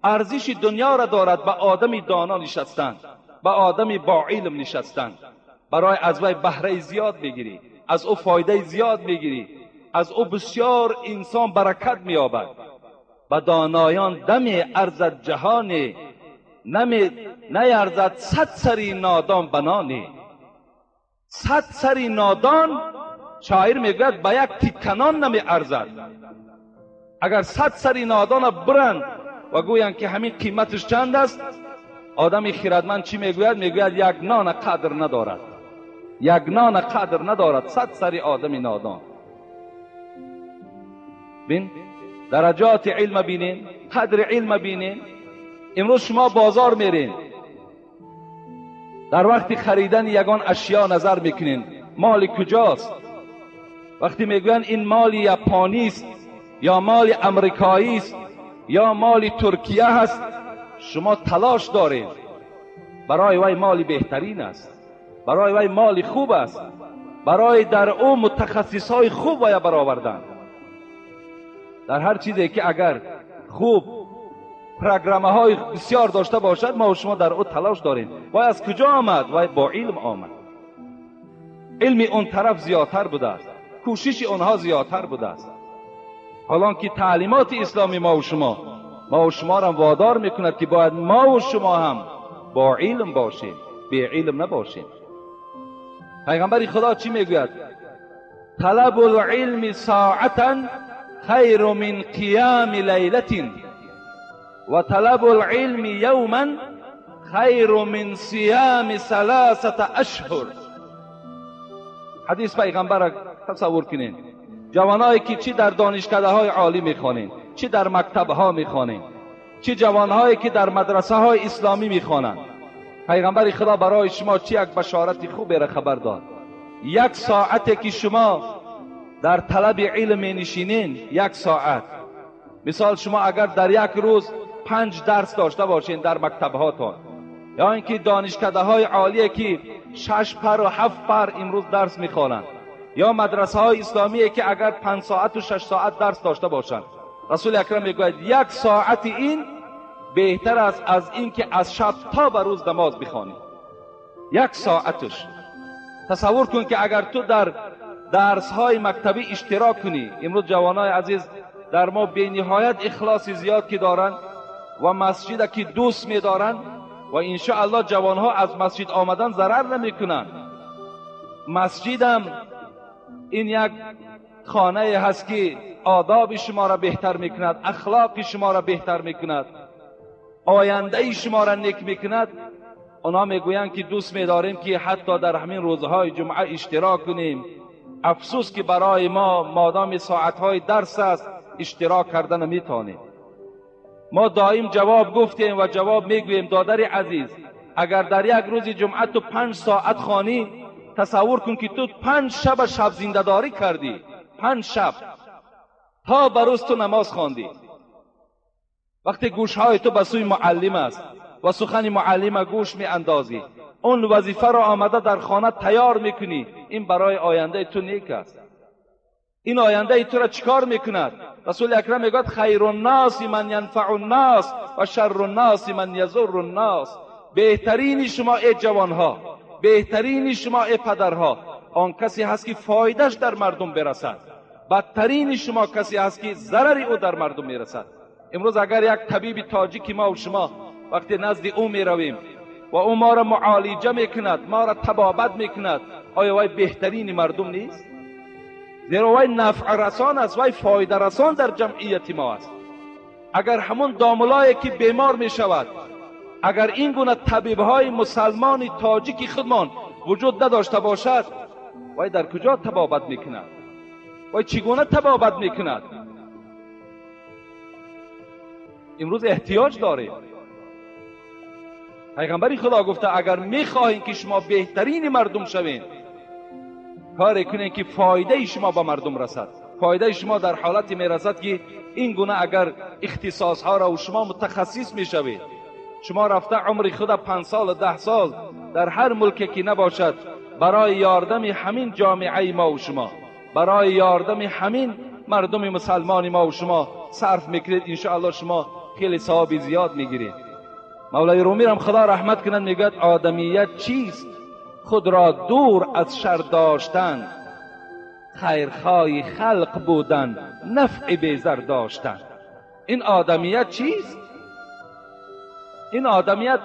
Арзиши дунёро дорад ба одами доно нишастан, ба одами боилм нишастан. Барои аз вай баҳраи зиёд мегирӣ, аз ӯ фоидаи зиёд мегирӣ, аз ӯ бисёр инсон баракат меёбад. Ба доноён даме арзад ҷаҳоне, наярзад 100 сари нодон ба ноне. 100 сари нодон, шоир мегӯяд, ба як тикка нон намеарзад. Агар 100 сари нодона буранд ва гӯянд ки ҳамин қиматаш чанд аст, одами хирадманд чӣ мегӯяд? Мегӯяд як нона қадр надорад, як нона қадр надорад 100 сари одами нодон. Бин дараҷоти илма бинен, қадри илма бинен. Имрӯз шумо бозор мерен, дар вақти харидани ягон ашё назар мекунен, моли куҷост? Вақте мегӯянд ин моли японист ё моли амрикоист ё моли туркия ҳаст, шумо талош доред. Барои вай моли беҳтарин аст, барои вай моли хуб аст, барои дар ӯ мутахассисҳои хуб бояд баровардан. Дар ҳар чизе ки агар хуб программаҳои бисёр дошта бошад, мо шумо дар ӯ талош дорем. Вай аз куҷо омад? Вай бо илм омад. Илми он тараф зиёдтар будааст, кӯшиши онҳо зиёдтар будааст. ҳолон ки таълимоти исломи мо ва шуморо водор мекунад ки бояд мо ва шумо ҳам бо илм бошем, беилм набошем. Пайғамбари Худо чӣ мегӯяд? талабу лилми соатан хайру мин қиями лайлатин ва талабу лилми явман хайру мин сиями саласата ашҳур. Ҳадис пайғамбарро тасаввур кунед. Ҷавоное ки чӣ дар донишкадаҳои олӣ мехонед, чӣ дар мактабҳо мехонед, чӣ ҷавонҳое ки дар мадрасаҳои исломӣ мехонанд, пайғамбари Худо барои шумо чӣ як башорати хуберо хабар дод. Як соате ки шумо дар талаби илм менишинед, як соат, мисол шумо агар дар як рӯз 5 дарс дошта бошед дар мактабҳотон, ё ин ки донишкадаҳои олие ки 6 пар ва 7 пар имрӯз дарс мехонанд, ё мадрасаҳои исломие ки агар 5 соату 6 соат дарс дошта бошанд, расули акрам мегӯяд як соати ин беҳтар аст аз ин ки аз шаб то ба рӯз намоз бихонӣ. Як соаташ. Тасаввур кун ки агар ту дар дарсҳои мактабӣ иштирок кунӣ. Имрӯз ҷавонои азиз дар мо бениҳоят ихлоси зиёд ки доранд ва масҷида ки дӯст медоранд, ва иншоаллоҳ ҷавонҳо аз масҷид омадан зарар намекунанд. Масҷидам ин як хонае ҳаст ки одоби шуморо беҳтар мекунад, ахлоқи шуморо беҳтар мекунад, ояндаи шуморо нек мекунад. Онҳо мегӯянд ки дӯст медорем ки ҳатто дар ҳамин рӯзҳои ҷумъа иштирок кунем. Афсӯс ки барои мо модоми соатҳои дарс аст иштирок карда наметавонем. Мо доим ҷавоб гуфтем ва ҷавоб мегӯем. Додари азиз, агар дар як рӯзи ҷумъа ту 5 соат хонӣ, тасаввур кун ки ту 5 шаба шаб зиндадорӣ кардӣ, 5 шаб то ба рӯз ту намоз хондӣ. Вақте гӯшҳои ту ба сӯи муаллим аст ва сухани муаллима гӯш меандозӣ, Он вазифа ро омада дар хона тайёр мекунӣ, ин барои ояндаи ту нек аст. Ин ояндаи туро чикор мекунад? Расули акрам мегӯяд хайру ннаси ман янфау ннас ва шарру ннаси ман язурру ннас. Беҳтарини шумо эй ҷавонҳо, беҳтарини шумо эй падарҳо, он касе ҳаст ки фоидаш дар мардум бирасад. Бадтарини шумо касе ҳаст ки зарари ӯ дар мардум мерасад. Имрӯз агар як табиби тоҷики мо ва шумо вақте назди ӯ меравем ва ӯ моро муолиҷа мекунад, моро табобат мекунад, оё вай беҳтарини мардум нест? Зеро вай нафърасон аст, вай фоидарасон дар ҷамъияти мо аст. Агар ҳамон домулое ки бемор мешавад, агар ин гуна табибҳои мусалмони тоҷики худмон вуҷуд надошта бошад, вай дар куҷо табобат мекунад? Вай чӣ гуна табобат мекунад? Имрӯз эҳтиёҷ дорем. Пайғамбари Худо гуфта агар мехоҳем ки шумо беҳтарини мардум шавед, коре кунед ки фоидаи шумо ба мардум расад. Фоидаи шумо дар ҳолате мерасад ки ин гуна агар ихтисосҳоро шумо мутахассис мешавед, шумо рафта умри худа 5 сол 10 сол дар ҳар мулке ки набошад, барои ёрдами ҳамин ҷомеаи мо ва шумо, барои ёрдами ҳамин мардуми мусалмони мо ва шумо сарф мекунед, иншоаллоҳ шумо хеле савоби зиёд мегиред. Мавлои Румирам Худо раҳмат кунад мегӯяд одамият чист? Худро дур аз шар доштан, хайрхоҳи халқ будан, нафъи безар доштан. Ин одамият чист? Ин одамият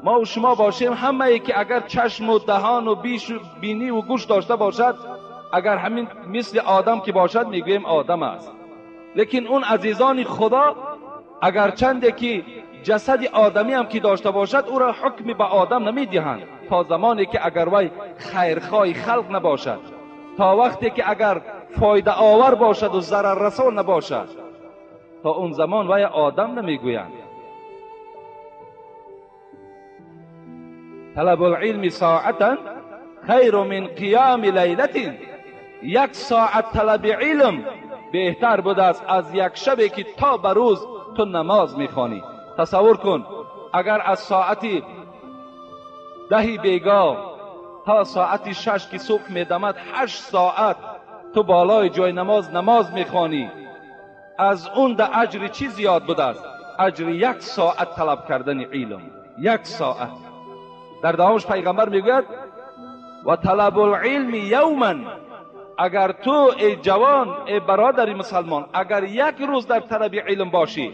мо ва шумо бошем, ҳамае ки агар чашму даҳону бишу биниву гӯш дошта бошад, агар ҳамин мисли одам ки бошад мегӯем одам аст. Лекин он азизони Худо агарчанде ки ҷасади одамӣ ҳам ки дошта бошад, ӯро ҳукми ба одам намедиҳанд то замоне ки агар вай хайрхоҳи халқ набошад, то вақте ки агар фоидаовар бошаду зараррасон набошад, то он замон вай одам намегӯянд. Талабул илми соатан хайру мин қиёми лайлатин. Як соат талаби илм беҳтар будааст аз як шабе ки то ба рӯз ту намоз мехонӣ. Тасаввур кун агар аз соати 10 бегоҳ то соати 6 ки субҳ медамад 8 соат ту болои ҷои намоз намоз мехонӣ, аз он да аҷри чӣ зиёд будааст? Аҷри як соат талаб кардани илм, як соат. Дар давомаш пайғамбар мегӯяд ва талабул илми явман. Агар ту эй ҷавон, эй бародари мусалмон, агар як рӯз дар талаби илм бошӣ,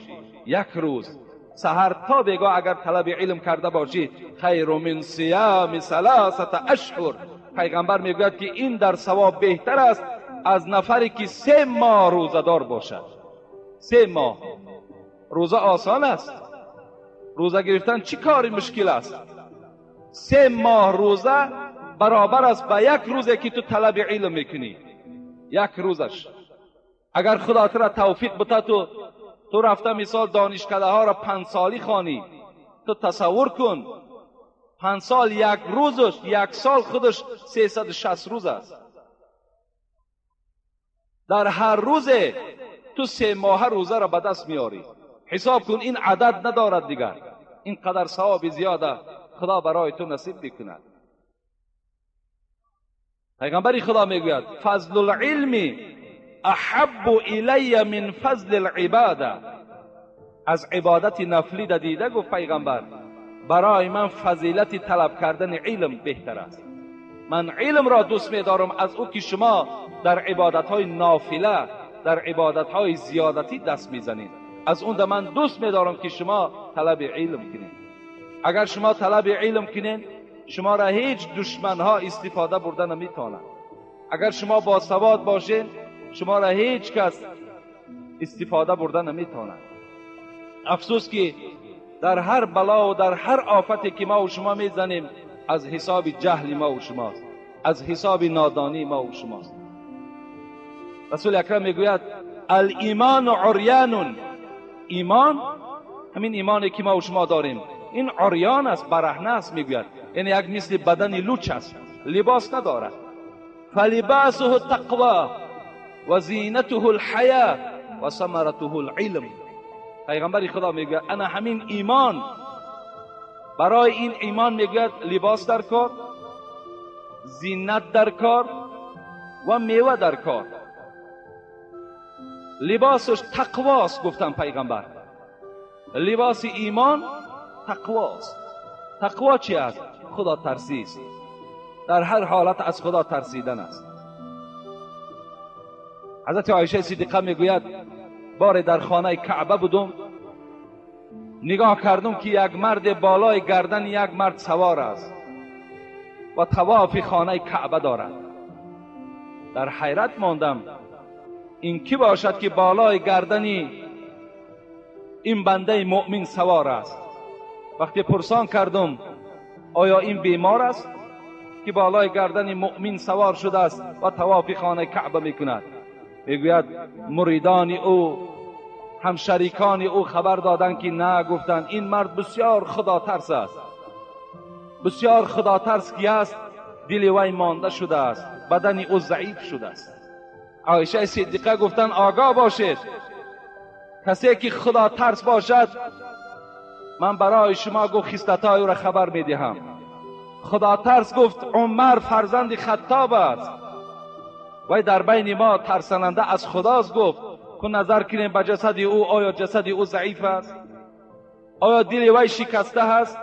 як рӯз саҳар то бегоҳ агар талаби илм карда бошӣ, хайру мин сиями саласата ашҳур. Пайғамбар мегӯяд ки ин дар савоб беҳтар аст аз нафаре ки 3 моҳ рӯзадор бошад. 3 моҳ рӯза осон аст? Рӯза гирифтан чӣ кори мушкил аст? 3 моҳ рӯза баробар аст ба як рӯзе ки ту талаби илм мекунӣ, як рӯзаш. Агар Худо туро тавфиқ бита, ту рафта мисол донишкадаҳоро 5 солӣ хонӣ, ту тасаввур кун 5 сол як рӯзаш, як сол худаш 360 рӯз аст. Дар ҳар рӯзе ту 3 моҳа рӯзаро ба даст меорӣ. Ҳисоб кун ин адад надорад дигар, ин қадар савоби зиёда Худо барои ту насиб мекунад. Пайғамбари Худо мегӯяд фазлул илми аҳаббу илайя мин фазлил ибода. Аз ибодати нафлӣ дида гуфт пайғамбар, барои ман фазилати талаб кардани илм беҳтар аст. Ман илмро дӯст медорам аз ӯ ки шумо дар ибодатҳои нофила, дар ибодатҳои зиёдатӣ даст мезанед. Аз он да ман дӯст медорам ки шумо талаби илм кунед. Агар шумо талаби илм кунед, шуморо ҳеҷ душманҳо истифода бурда наметавонанд. Агар шумо босавод бошед, шуморо ҳеҷ кас истифода бурда наметавонад. Афсӯс ки дар ҳар бало ва дар ҳар офате ки мо ва шумо мезанем, аз ҳисоби ҷаҳли мо ва шумост, аз ҳисоби нодонии мо ва шумост. Расули акрам мегӯяд алимону урянун. Имон, ҳамин имоне ки мо ва шумо дорем, ин урён аст, бараҳна аст мегӯяд. Яъне як мисли бадани луч аст, либос надорад. фалибасуҳу тақво ва зинатуҳу лҳаё ва самаратуҳу лилм. Пайғамбари Худо мегӯяд ана ҳамин имон برای این ایمان میگوید لباس در کار، زینت در کار و میوه در کار. لباسش تقواست، گفتن پیغمبر. لباس ایمان تقواست. تقوا چی است؟ خدا ترسی است. در هر حالت از خدا ترسیدن است. حضرت عایشه صدیقه میگوید بار در خانه کعبه بودم، نگاه کردم که یک مرد بالای گردن یک مرد سوار است و طواف خانه کعبه دارد. در حیرت ماندم، این کی باشد که بالای گردن این بنده مؤمن سوار است؟ وقتی پرسان کردم آیا این بیمار است که بالای گردن مؤمن سوار شده است و طواف خانه کعبه میکند؟ میگوید مریدان او، همشریکان او خبر دادند که نه، گفتند این مرد بسیار خدا ترس است، بسیار خدا ترس کی است، دل وی مانده شده است، بدن او ضعیف شده است. عایشه صدیقه گفتند آگاه باشید، کسی که خدا ترس باشد من برای شما گفت خصلت‌های او را خبر میدهم. خدا ترس گفت عمر فرزند خطاب است، وی در بین ما ترساننده از خداست. گفت که نظر کنیم به جسد او، آیا جسد او ضعیف است؟ آیا دل وی شکسته است؟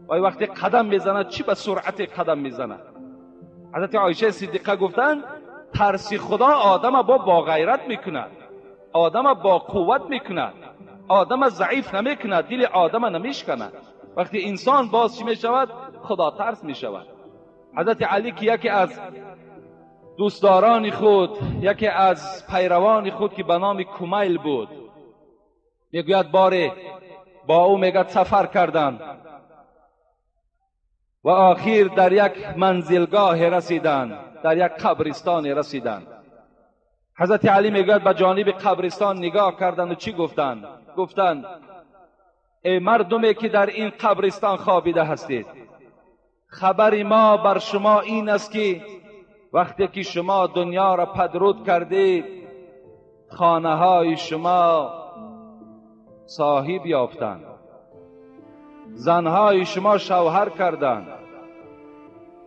وی وقتی قدم میزند چی به سرعت قدم میزند؟ حضرت عایشه صدیقه گفتند ترس خدا آدم با غیرت میکند، آدم با قوت میکند، آدم ضعیف نمیکند، دل آدم نمیشکند. وقتی انسان باز چی میشود؟ خدا ترس میشود. حضرت علی که یکی از دوستداران خود، یکی از پیروان خود که به نام کمیل بود، میگوید باره با او میگد سفر کردند و آخر در یک منزلگاه رسیدند، در یک قبرستان رسیدند. حضرت علی میگوید به جانب قبرستان نگاه کردند و چی گفتند؟ گفتند ای مردمی که در این قبرستان خوابیده هستید، خبر ما بر شما این است که وقتی که شما دنیا را پدرود کردید، خانه های شما صاحب یافتند، زنهای شما شوهر کردند،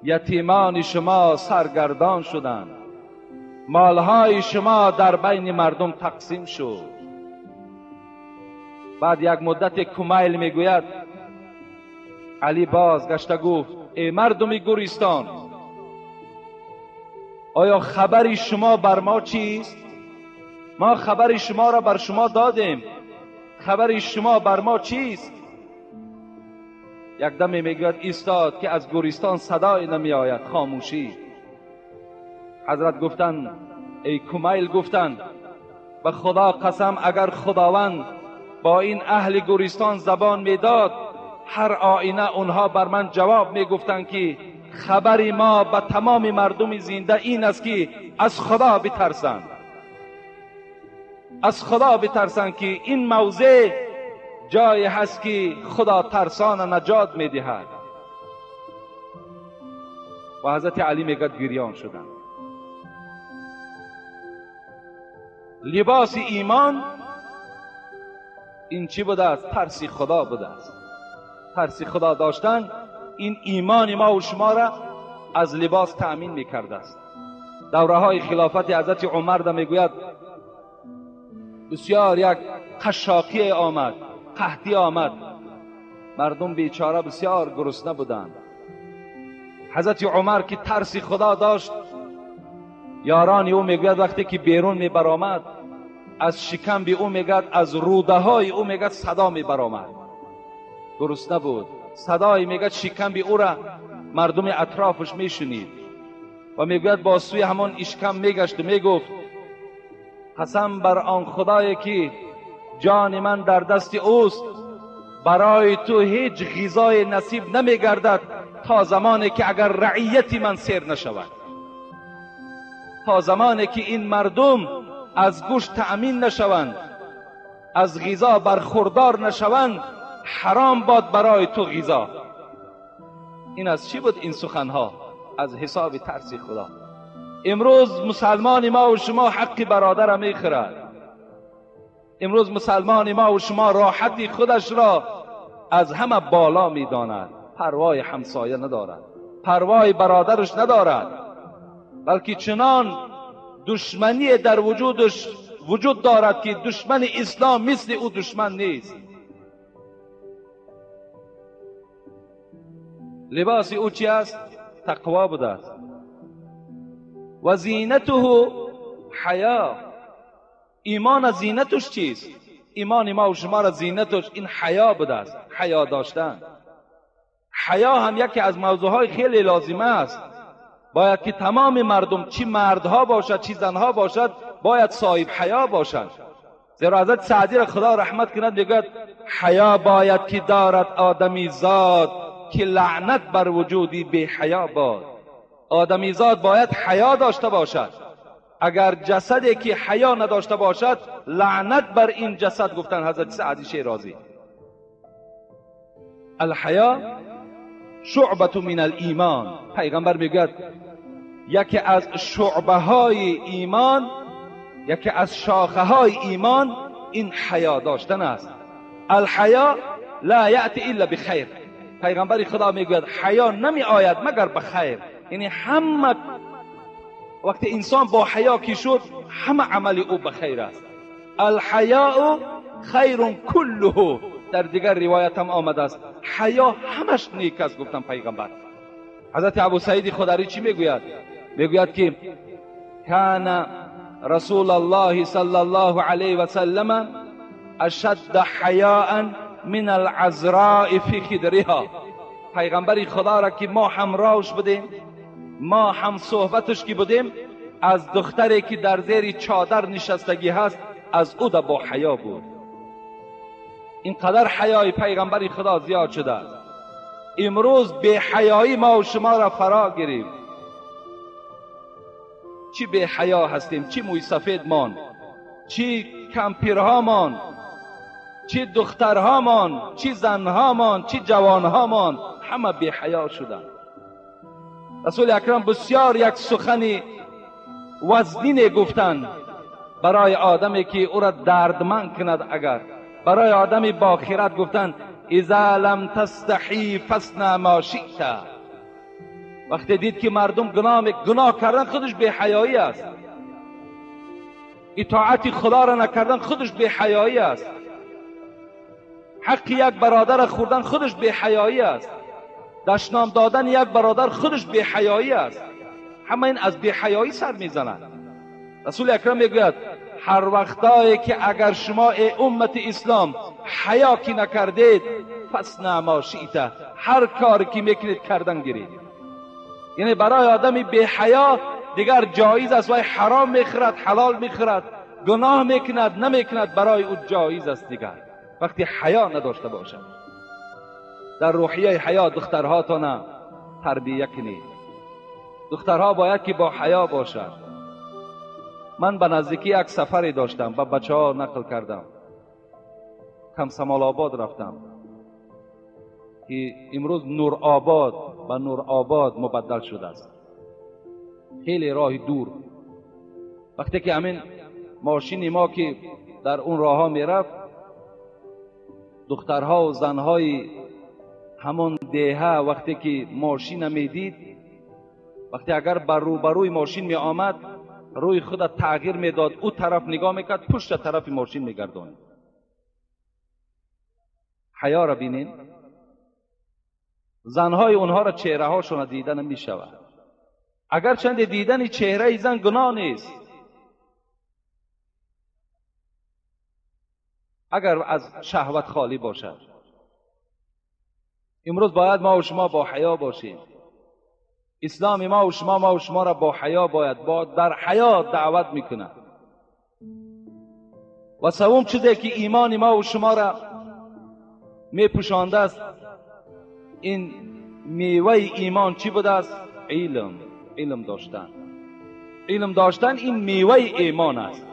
یتیمان شما سرگردان شدند، مالهای شما در بین مردم تقسیم شد. بعد یک مدت کمیل میگوید علی بازگشته گفت ای مردم گورستان، آیا خبری شما بر ما چیست؟ ما خبر شما را بر شما دادیم، خبر شما بر ما چیست؟ یک دم میگوید ایستاد که از گورستان صدای نمی آید، خاموشی. حضرت گفتند ای کمیل، گفتند به خدا قسم اگر خداوند با این اهل گورستان زبان میداد، هر آینه اونها بر من جواب میگفتند که خبر ما به تمام مردم زنده این است که از خدا بترسند، از خدا بترسند که این موضع جایی هست که خدا ترسان نجات میدهد. و حضرت علی میگد گریان شدند. لباس ایمان این چی بوده است؟ ترس خدا بوده است. ترس خدا داشتن این ایمان ما و شما را از لباس تأمین میکرده است. دوره های خلافت حضرت عمر ده میگوید بسیار یک قشاقی آمد، قحطی آمد، مردم بیچاره بسیار گرسنه بودند. حضرت عمر که ترس خدا داشت، یاران او میگوید وقتی که بیرون میبرآمد از شکم به او میگد، از روده های او میگد صدا میبرآمد، گرسنه بود، صدای میگد شکم به او را مردم اطرافش میشنید و میگوید با سوی همان اشکم میگشت و میگفت قسم بر آن خدایی که جان من در دست اوست، برای تو هیچ غذای نصیب نمیگردد تا زمانی که اگر رعیت من سیر نشود، تا زمانی که این مردم از گوشت تأمین نشوند، از غذا برخوردار نشوند، حرام باد برای تو غذا. این از چی بود این سخنها؟ از حساب ترس خدا. امروز مسلمان ما و شما حق برادر میخورد. امروز مسلمان ما و شما راحتی خودش را از همه بالا میداند، پروای همسایه ندارد، پروای برادرش ندارد، بلکه چنان دشمنی در وجودش وجود دارد که دشمن اسلام مثل او دشمن نیست. لباس او چی است؟ تقوا بوده است. و زینته حیا. ایمان زینتش چیست؟ ایمان ما و شما را زینتش این حیا بوده است، حیا داشتن. حیا هم یکی از موضوعهای خیلی لازمه است. باید که تمام مردم، چی مردها باشد چی زنها باشد، باید صاحب حیا باشند. زیرا حضرت سعدی را خدا رحمت کند میگوید حیا باید که دارد آدمی زاد، که لعنت بر وجودی بی حیا باد. آدمی زاد باید حیا داشته باشد. اگر جسدی که حیا نداشته باشد، لعنت بر این جسد، گفتن حضرت سعدی شیرازی. الحیا شعبة من الایمان. پیغمبر میگوید یکی از شعبه های ایمان، یکی از شاخه های ایمان این حیا داشتن است. الحیا لا یأتی الا بخیر. پیغمبر خدا میگوید حیا نمی آید مگر به خیر. یعنی همه وقتی انسان با حیا که شد، همه عمل او به خیر است. الحیاء خیر کله. در دیگر روایت هم آمده است حیا همش نیک است، گفتن پیغمبر. حضرت ابو سعید خدری چی میگوید؟ میگوید که کان رسول الله صلی الله علیه و سلم اشد حیاء من العذراء فی خدرها. پیغمبر خدا را که ما همراهش بودیم، ما هم صحبتش که بودیم، از دختری که در زیر چادر نشستگی هست، از او با حیا بود. اینقدر حیای پیغمبر خدا زیاد شده است. امروز بی حیایی ما و شما را فرا گرفت. چی بی حیا هستیم، چی موی سفید مان، چی کمپیرهامان، چی دخترهامان، چی زنهامان، چی جوانهامان، همه بی حیا شدند. رسول اکرم بسیار یک سخن وزنین گفتند برای آدمی که او را دردمند کند. اگر برای آدمی با خیرت گفتند اذا لم تستحی فاصنع ما شئت. وقتی دید که مردم گناه کردن خودش بی حیایی است، اطاعت خدا را نکردن خودش بی حیایی است، حق یک برادر خوردن خودش بی حیایی است، دشنام دادن یک برادر خودش بی حیایی است. همه این از بی حیایی سر میزنند. رسول اکرم میگوید هر وقتایی که اگر شما ای امت اسلام حیا که نکردید، فاصنع ما شئت، هر کاری که میکنید کردن گیرید. یعنی برای آدم بی حیا دیگر جایز است، وای حرام میخورد، حلال میخورد، گناه میکند نمیکند، برای او جایز است دیگر وقتی حیا نداشته باشد. در روحیه حیا دخترهاتان تربیه کنید. دخترها باید که با حیا باشد. من به نزدیکی یک سفری داشتم، به بچه ها نقل کردم، کمسمال آباد رفتم که امروز نور آباد به نور آباد مبدل شده است، خیلی راه دور. وقتی که همین ماشین ما که در اون راه ها میرفت، دخترها و زنهای همون دهه وقتی که ماشین میدید، وقتی اگر بر روبروی ماشین می آمد، روی خود تغییر میداد، او طرف نگاه میکرد، پشت طرف ماشین میگرداند. حیا را بینین، زنهای اونها را چهره هاشون دیده نمیشود. اگر چند دیدن چهره زن گناه نیست، اگر از شهوت خالی باشد. امروز باید ما و شما با حیا باشیم. اسلام ما و شما را با حیا باید با در حیا دعوت میکنه. و سوم چیزی که ایمان ما و شما را میپوشانده است، این میوه ایمان چی بوده است؟ علم. علم داشتن، علم داشتن این میوه ایمان است.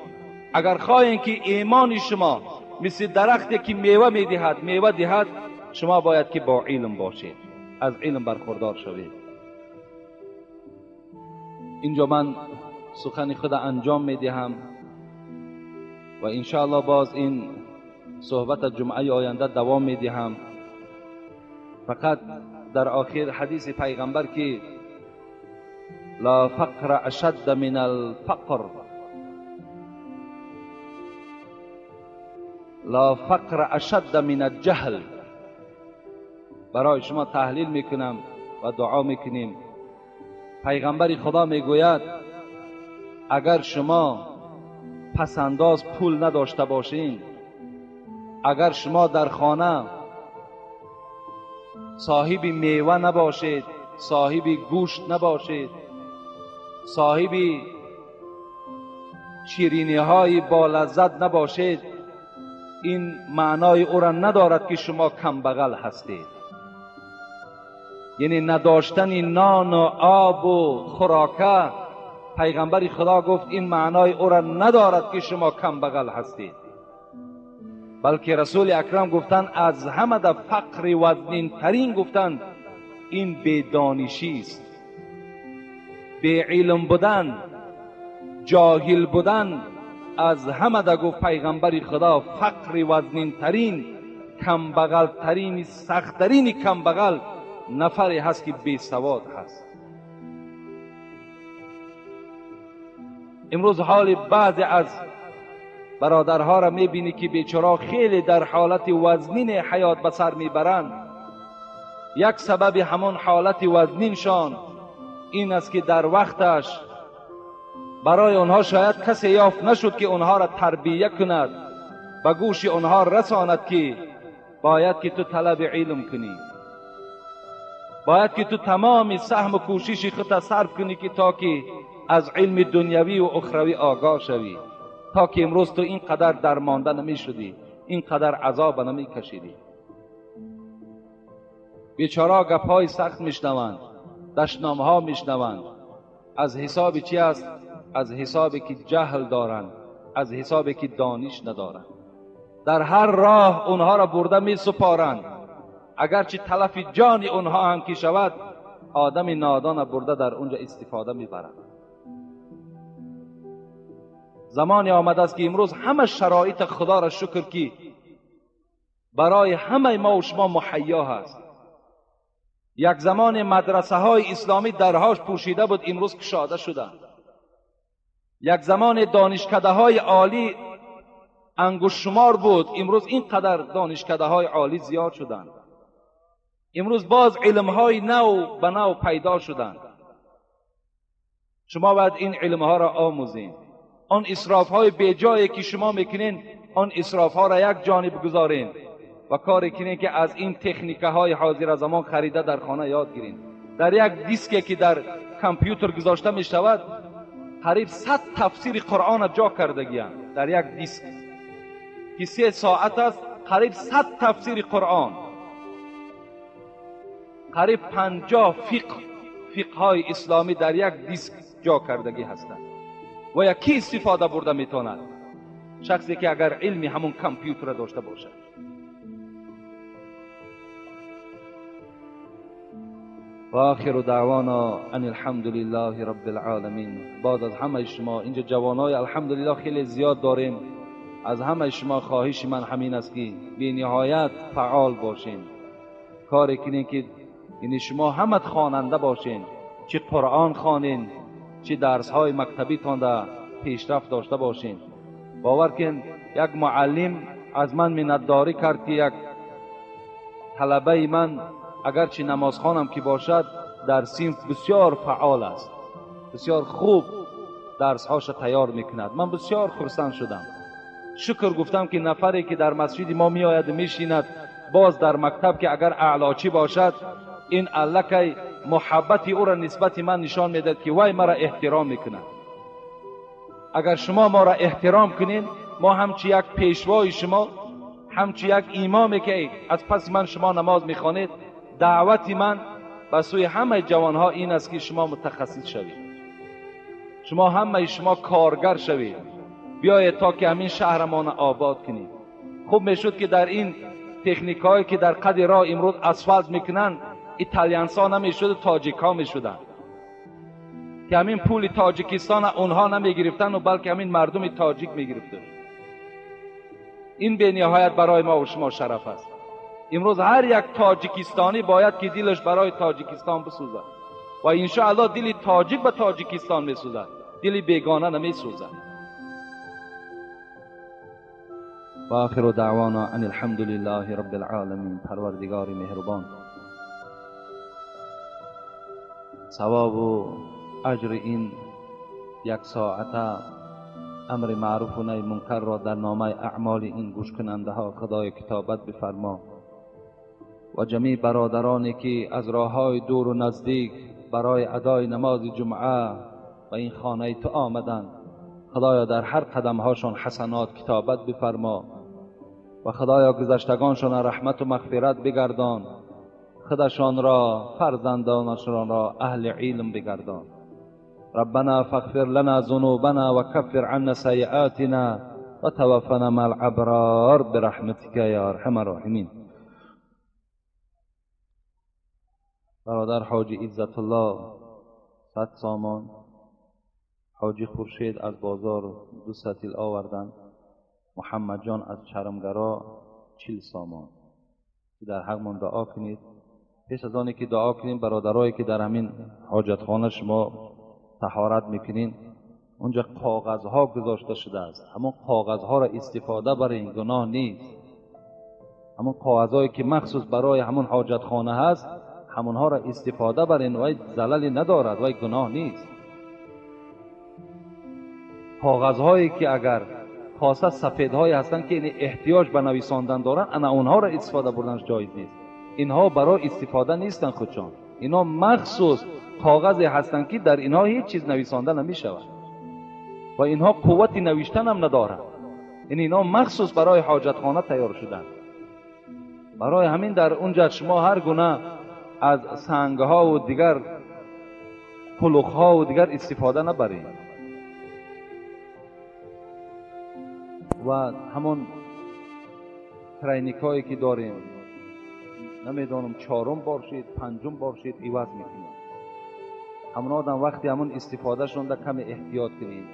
اگر خواهین که ایمان شما مثل درختی که میوه میدهد میوه دهد، شما باید که با علم باشید، از علم برخوردار شوید. اینجا من سخن خود انجام میدهم و انشاءالله باز این صحبت جمعه آینده دوام میدهم. فقط در آخر حدیث پیغمبر که لا فقر اشد من الفقر، لا فقر اشد من الجهل، برای شما تحلیل میکنم و دعا میکنیم. پیغمبر خدا میگوید اگر شما پسنداز پول نداشته باشین، اگر شما در خانه صاحب میوه نباشید، صاحب گوشت نباشید، صاحب شیرینی های با لذت نباشید، این معنای او را ندارد که شما کم بغل هستید. یعنی نداشتن نان و آب و خوراکه، پیغمبر خدا گفت این معنای او را ندارد که شما کم بغل هستید، بلکه رسول اکرم گفتند از همه در فقر وزنین ترین گفتند این بیدانشی است، بی علم بودن، جاهل بودن. از همه در گفت پیغمبر خدا فقر وزنین ترین، کم بغل ترین، سخت ترین کم بغل نفری هست که بی سواد هست. امروز حال بعضی از برادرها را میبینی که بیچاره خیلی در حالت وزنین حیات به سر میبرند. یک سبب همان حالت وزنینشان این است که در وقتش برای آنها شاید کسی یافت نشد که آنها را تربیه کند، به گوش آنها رساند که باید که تو طلب علم کنی، باید که تو تمام سهم و کوشش خود صرف کنی که تا که از علم دنیوی و اخروی آگاه شوی، تا که امروز تو اینقدر درمانده نمی شدی، اینقدر عذاب نمی کشیدی. بیچاره گپهای سخت میشنوند، دشنامها میشنوند. از حساب چی است؟ از حسابی که جهل دارند، از حسابی که دانش ندارند. در هر راه اونها را برده می سپارند، اگرچه تلف جان اونها هم که شود، آدم نادان برده در اونجا استفاده میبرند. زمانی آمده است که امروز همه شرایط خدا را شکر که برای همه ما و شما مهیا هست. یک زمان مدرسه های اسلامی درهاش پوشیده بود، امروز کشاده شده. یک زمان دانشکده های عالی انگشت شمار بود، امروز اینقدر دانشکده های عالی زیاد شدند. امروز باز علم های نو به نو پیدا شدند. شما باید این علم ها را آموزین. آن اسراف های بیجایی که شما میکنین، آن اسراف ها را یک جانب بگذارین و کاری کنین که از این تکنیکه های حاضر زمان خریده در خانه یاد گیرین. در یک دیسکی که در کامپیوتر گذاشته می شود، قریب 100 تفسیر قرآن جا کردگی‌اند. در یک دیسک که 3 ساعت است، قریب 100 تفسیر قرآن، قریب 50 فقه های اسلامی در یک دیسک جا کردگی هستند و یکی استفاده برده میتواند شخصی که اگر علمی همون کامپیوتر داشته باشد. و آخر دعوانا ان الحمد لله رب العالمین. بعد از همه شما اینجا جوانای الحمدلله خیلی زیاد داریم، از همه شما خواهش من همین است که بی نهایت فعال باشین، کاری کنین که یعنی شما همه خواننده باشین، چه قرآن خوانین، چه درس های مکتبی تان در پیشرفت داشته باشین. باور کن یک معلم از من منتداری کرد که یک طلبه من اگرچه نمازخوانم که باشد، در صنف بسیار فعال است، بسیار خوب درسهاش تیار میکند. من بسیار خرسند شدم، شکر گفتم که نفری که در مسجد ما میآید میشیند، باز در مکتب که اگر اعلاچی باشد، این الکی محبت او را نسبت من نشان میدهد که وای مرا احترام میکند. اگر شما ما را احترام کنین، ما همچی یک پیشوای شما، همچی یک امامی که از پس من شما نماز میخوانید، دعوت من به سوی همه جوانها این است که شما متخصص شوید، شما همه شما کارگر شوید، بیایید تا که همین شهرمان آباد کنید. خوب میشد که در این تکنیک هایی که در قد راه امروز اسفالت میکنن، ایتالیانس ها نمیشد و تاجیک ها میشدن که همین پول تاجیکستان اونها نمیگرفتن و بلکه همین مردم تاجیک میگرفتن. این به نهایت برای ما و شما شرف است. امروز هر یک تاجیکستانی باید که دلش برای تاجیکستان بسوزد و انشاءالله دل تاجیک به تاجیکستان میسوزد، دل بیگانه نمیسوزد. و آخر دعوانا ان الحمد لله رب العالمین. پروردگار مهربان، ثواب و اجر این یک ساعته امر معروف و نهی منکر را در نامه اعمال این گوش کننده ها خدای کتابت بفرما و جمیع برادرانی که از راههای دور و نزدیک برای ادای نماز جمعه و این خانه تو آمدند، خدایا در هر قدم هاشون حسنات کتابت بفرما و خدایا گذشتگانشان رحمت و مغفرت بگردان، خودشان را، فرزندانشان را اهل علم بگردان. ربنا فاغفر لنا ذنوبنا وكفر عنا سيئاتنا وتوفنا مع الابرار برحمتك يا ارحم الراحمين. برادر حاجی عزت الله 100 سامان، حاجی خورشید از بازار 2 سطیل آوردن، محمد جان از چرمگرا 40 سامان. که در حق من دعا کنید. پیش از آنی که دعا کنیم، برادرایی که در همین حاجتخانه شما طهارت میکنین، اونجا کاغذها گذاشته شده است، همون کاغذها را استفاده برین، گناه نیست. همون کاغذهایی که مخصوص برای همون حاجتخانه هست، همونها را استفاده برین، وای زللی ندارد، وای گناه نیست. کاغذهایی که اگر خاصه سفیدهایی هستند که این احتیاج به نویساندن دارن، انا اونها را استفاده بردنش جایز نیست. اینها برای استفاده نیستن خودشان، اینا مخصوص کاغذی هستند که در اینها هیچ چیز نویسانده نمی شود و اینها قوت نوشتن هم ندارند. یعنی اینا مخصوص برای حاجتخانه تیار شدن. برای همین در اونجا شما هر گونه از سنگ ها و دیگر کلوخ ها و دیگر استفاده نبرید. و همون ترینیک هایی که داریم، نمیدانم 4 بار شد 5 بار شد عوض میکنیم. همون آدم وقتی همون استفاده شون در کم احتیاط کنیم،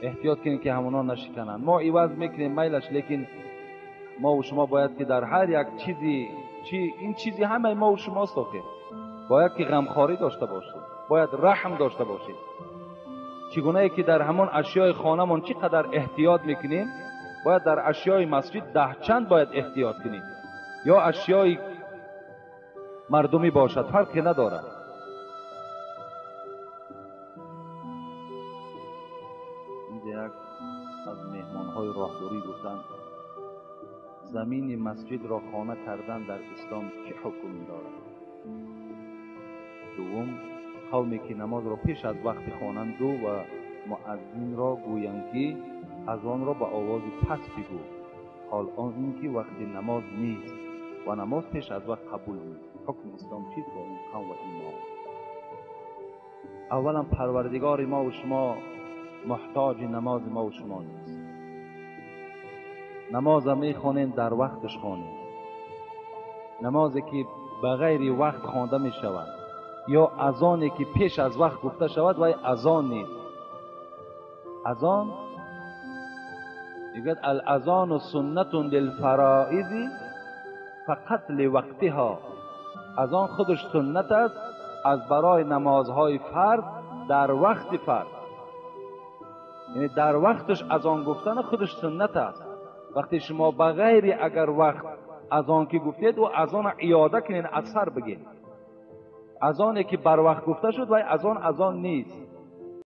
احتیاط کنیم که همونا نشکنن. ما عوض میکنیم میلش، لیکن ما و شما باید که در هر یک چیزی، این چیزی همه ما و شماست، که باید که غمخواری داشته باشیم، باید رحم داشته باشیم. چگونه ای که در همون اشیای خانمون چقدر احتیاط میکنیم، باید در اشیای مسجد 10 چند باید احتیاط کنیم، یا اشیای مردمی باشد فرقی ندارد. اینجا یک از مهمانهای راهداری گفتند زمین مسجد را خانه کردن در اسلام چه حکمی دارد؟ دوم، قومی که نماز را پیش از وقت خوانند و مؤذن را گویند که اذان را به آواز پس بگو، حال آن اینکه وقت نماز نیست و نماز پیش از وقت قبول نیست. حکم اسلام چیست با این قوم و این ما؟ اولا پروردگار ما و شما محتاج نماز ما و شما نیست. نماز میخوانیم در وقتش خوانیم. نمازی که به غیر وقت خوانده می شود یا اذانی که پیش از وقت گفته شود وای اذان نیست. اذان میگوید الاذان سنت للفرائض فقط لوقتها. اذان خودش سنت است از برای نمازهای فرض در وقت فرض، یعنی در وقتش اذان گفتن خودش سنت است. وقتی شما بغیر اگر وقت اذان که گفتید و اذان عیاده کنین، از سر بگین. اذانی که بر وقت گفته شد وای اذان اذان نیست.